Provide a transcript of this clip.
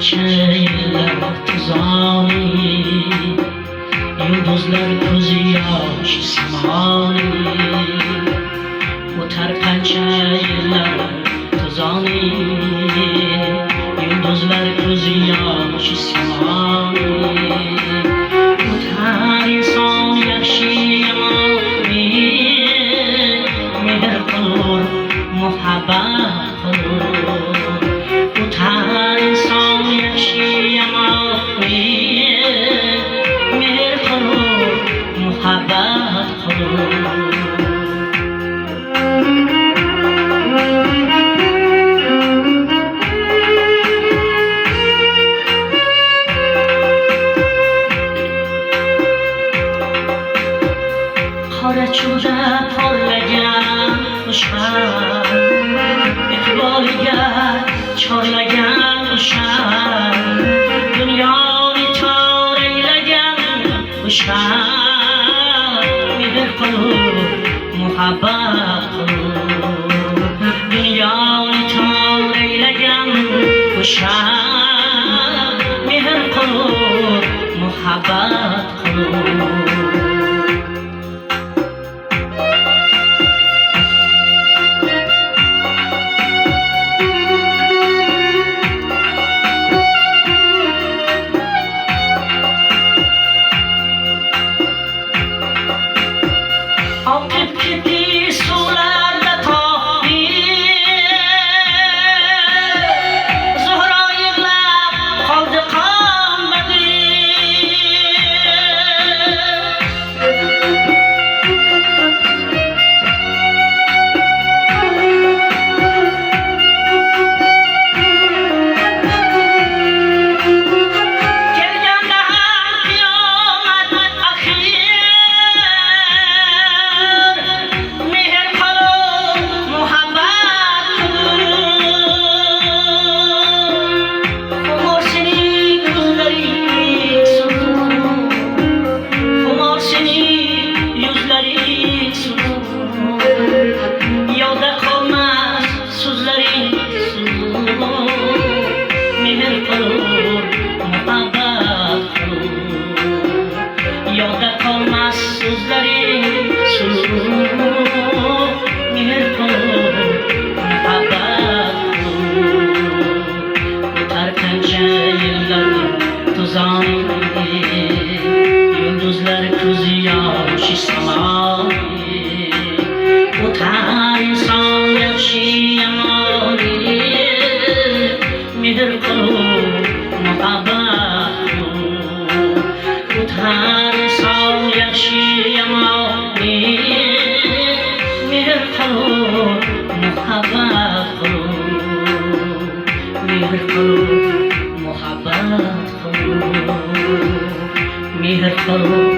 Qancha yillar tuzoni, yulduzlar ko'zi yosh samoni. O'tar qancha yillar tuzoni, yulduzlar ko'zi yosh samoni. O'tar inson yaxshi yomoni, mehr qilur, muhabbat qilur. O'tar inson yaxshi yomoni, mehr qilur, muhabbat qilur. Qora cho'lda porlagan o'sha, iqboliga chorlagan o'sha, dunyoni tor aylagan o'sha, mehr qilur, muhabbat qilur. Dunyoni tor aylagan o'sha, mehr qilur, muhabbat qilur. Oqib ketdi suvlarda tohir, Zuhro yig'lab qoldi qonmadi. Kelganda ham qiyomat axir, mehr qilib, muhabbat qilib. Xumor sening ko'zlaring suluv, xumor sening yuzlaring suluv. Yodda qolmas so'zlaring suluv, mehr qilur, muhabbat qilur. Yodda qolmas so'zlaring suluv, mehr qilur, muhabbat qilur. O'tar qancha yillar tuzoni, yulduzlar ko'zi yoshi samoni. O'tar inson yaxshi yomoni, mehr qilur, muhabbat qilur. O'tar inson yaxshi yomoni, mehr qilur, muhabbat qilur. Mehr qilur, muhabbat qilur. Mehr qilur,